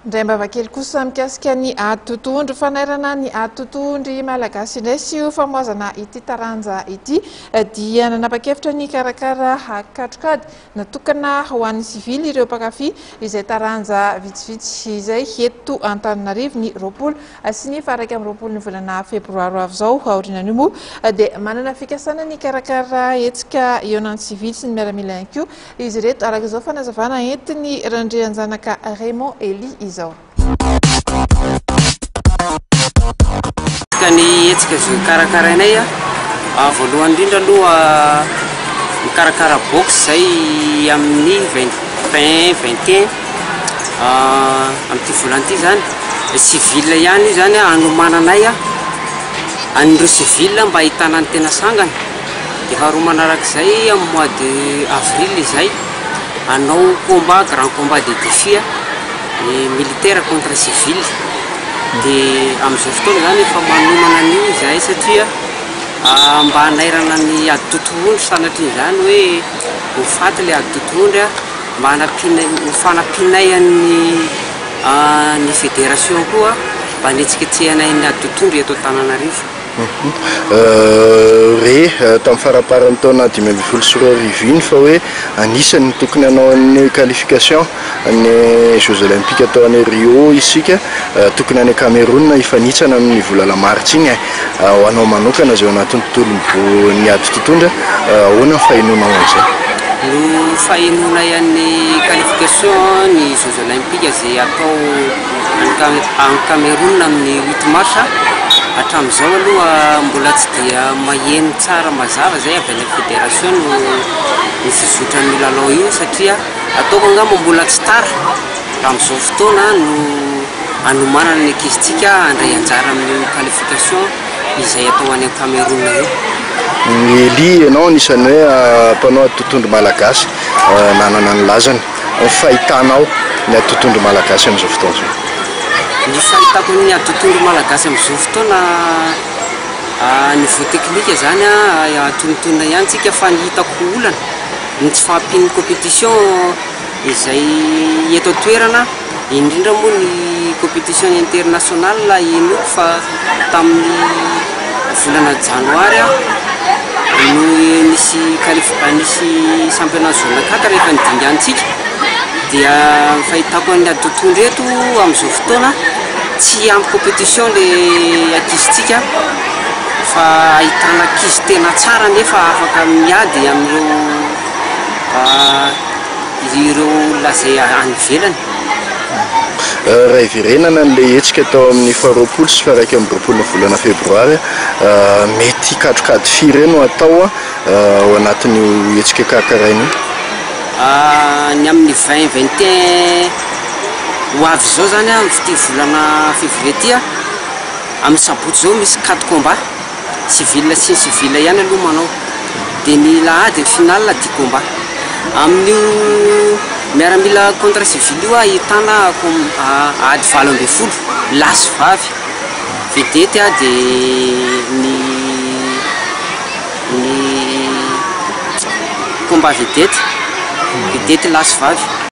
Indray am-bava kely kosa mikasika ny ady totohondry, fanairana ny ady totohondry malagasy indray sy io famoazana ity taranja ity dia nanapa-kevitra ny hikarakara katrokady natokana ho an'ny sivily ireo mpankafy izay taranja vitsivitsy izay eto Antananarivo ny 20 sy ny faha 21 ny volana febroary ho avy izao. Aorianan'io moa dia manana fikasana ny hikarakara hetsika eo sivily sy ny miaramila ihany koa izy ireto, araka izao fanazavana entiny Randrianjanaka Raymond Elie izao. Ny hetsika izay karakarainay, voalohany indrindra aloha mikarakara boxe izay amin'ny 20, 21 amin'ity volana ity zany. Civil ihany io zany, hanomananay an'ireo civil mba ahitana ny tena sangany. Dia faharoa manarak'izay, amin'ny mois de avril izay hanao combat, grand combat de défi, ny militaire contre civil. Dia amin'izao fotoana zany efa manomana an'io izahay satria mba hanairana ny ady totohondry, sanatria izany hoe ho faty ilay ady totohondry, mba hanampiana, ho fanampianay an'ny ny fédération koa mba hanetsiketsehanay ny ady totohondry eto Antananarivo. Re tamin'ny faramparan'ny taona 2015 iny fa hoe anisan'ny tokony hanao ny qualification ny Jeux Olympiques atao any Rio isika, tokony any Cameroun hifanitsana amin'ny volana martsa iny. Ho anao manokana izay ao anatin'ny tontolo ny ady totohondry, ahoana ny fahenoanao an'izay? No fahenoanay an'ny qualification ny Jeux Olympiques izay atao any Cameroun amin'ny 8 mars, hatramin'izao aloha mbola tsy dia maheno tsara mazava zay avy any amin'ny fédération no ny fizotran'ny lalao io, satria ataoko angamba mbola tsy tara raha amin'izao fotoana no hanomanana ny ankizintsika handray anjara amin'io qualification izay atao any Cameroun io. Elie, ianao anisan'ny hoe mpanao ady totohondry malagasy nanana ny lazany. Ny fahitanao ny ady totohondry malagasy amin'izao fotoana izao? Ny fahitako ny ady totohondry malagasy amin'izao fotoana, niveau technique zany antonontonona ihany tsika, fa ny hitako olana ny tsy fahampian'ny compétition izay eto an-toerana, indrindra moa ny compétition internationale. Henoko fa tamin'ny volana janoary no nisy qualif, nisy championnat zone 4 rehefa nidingantsika. Dia ny fahitako an'ny ady totohondry eto amin'izao fotoana, tsy ampy compétition le ankizintsika, fa ahitana ankizy tena tsara nefa afaka miady amin'ireo ireo olona izay any ivelany. Raha hiverenana an'ilay hetsika tao amin'ny faha 20 sy faha 21 ny volana febroary, mety katrokady firy eo no atao ao anatin'io hetsika karakaraina io? Ny amin'ny 20, 21 ho avy izao zany, amin'ity volana février ity, amin'ny sabotsy izao misy quatre combats, civil sy ny civil ihany aloha manao, dia ny lahady ny finale 10 combats. Amin'io miaramila contre civil io ahitana ady 18, lahy sy vavy, vedette, dia ny combat vedette, vedette lahy sy vavy.